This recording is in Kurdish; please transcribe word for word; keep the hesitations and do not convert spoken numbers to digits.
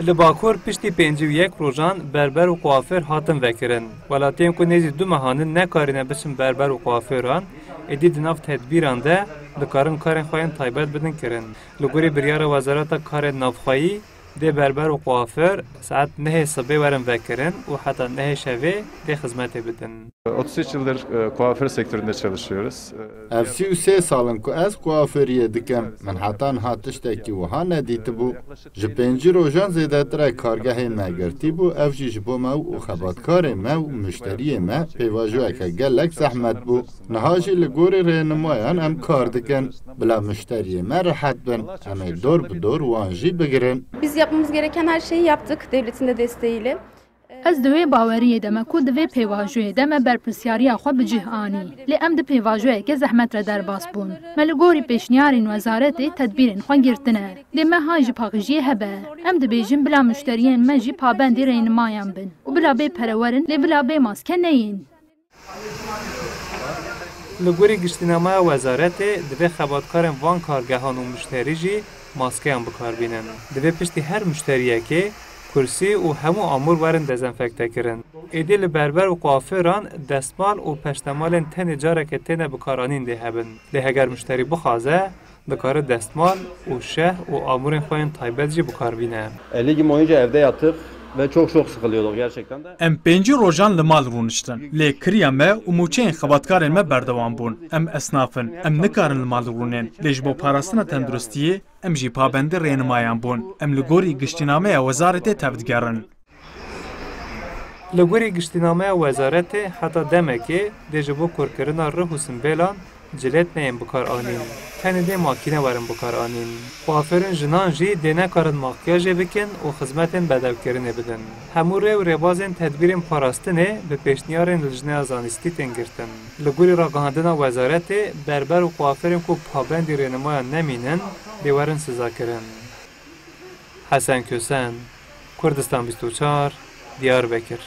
Li Bakur piştî pêncî û yek rojan berber û kuafêr hatin vekirin. Welatiyên ku nêzî du mehan in nekarîne biçin berber û kuafêran, êdî di nav tedbîran de dikarin karên xwe yên taybet bidin kirin. Li gorî biryara Wezareta Karên Navxweyî, dê berber û kuafêr saet nehê sibê werin vekirin û heta nehê şevê dê xizmetê bidin. Otuz üç yıldır, e, kuaför sektöründe çalışıyoruz. E, Ev sî û sê sal in ku ez kuafêriyê dikim. Min heta niha tiştekî wiha nedîtibû. Ji pêncî rojan zêdetir e kargehê me girtî bû, ev jî ji bo me û xebatkarê me û muşteriyê me pêvajoyeke gelek zehmet bû. Niha jî li gorî rênimayan em kar dikin. Bila muşteriyê me rehet bin, em ê dor bi dor wan jî bigirin. Biz yapmamız gereken her şeyi yaptık devletin de desteğiyle. Ez di wê baweriyê de me ku di vê pêvajoyê de me berpirsyariya xwe bi cih anî. Lê em di pêvajoyeke zehmet re derbas bûn. Me li gorî pêşniyarên wezaretê tedbîrên xwe girtine. Dê me hay ji paqijiyê hebe. Em dibêjin bila muşteriyên me jî pabendî rênimayan bin û bila bê pere werin, lê bila bê maske neyên. Li gorî giştînameya wezaretê, divê xebatkarên van kargehan û muşterî jî maskeyan bi kar bînin. Divê piştî her muşteriyekê kursî û hemû amûr werin dezenfektekirin. Êdî li berber û kuafêran destmal û peştemalên tenê careke têne bikaranîn dê hebin. Lê heger muşterî bixwaze, dikare destmal û şeh û amûrên xwe yên taybet jî bi kar bîne. Elli gün boyunca evde yattık ve çok çok sıkılıyorduk gerçekten de. Em pêncî rojan li mal rûniştin. Lê kiriya me û mûçeyên xebatkarên me berdewam bûn. Em esnaf in. Em nikarin li mal rûnên. Lê ji bo parastina tenduristiyê em jî pabendî rênimayan bûn. Em li gorî giştînameya wezaretê tevdigerin. Li gorî giştînameya wezaretê heta demekê dê ji bo kûrkirina rih û simbêlan cilêt neyên bikar anîn. Tenê dê makîne werin bikar anîn. Kuafêrên jinan jî dê nekarin makyajê bikin û xizmetên bedewkirinê bidin. Hemû rê û rêbazên tedbîrên parastinê bi pêşniyarên Lijneya Zanistî tên girtin. Li gorî ragihandina wezaretê, berber û kuafêrên ku pabendî rênimayan nemînin, dê werin sizakirin. Hesen Kösen, Kurdistan bîst û çar, Diyarbekir.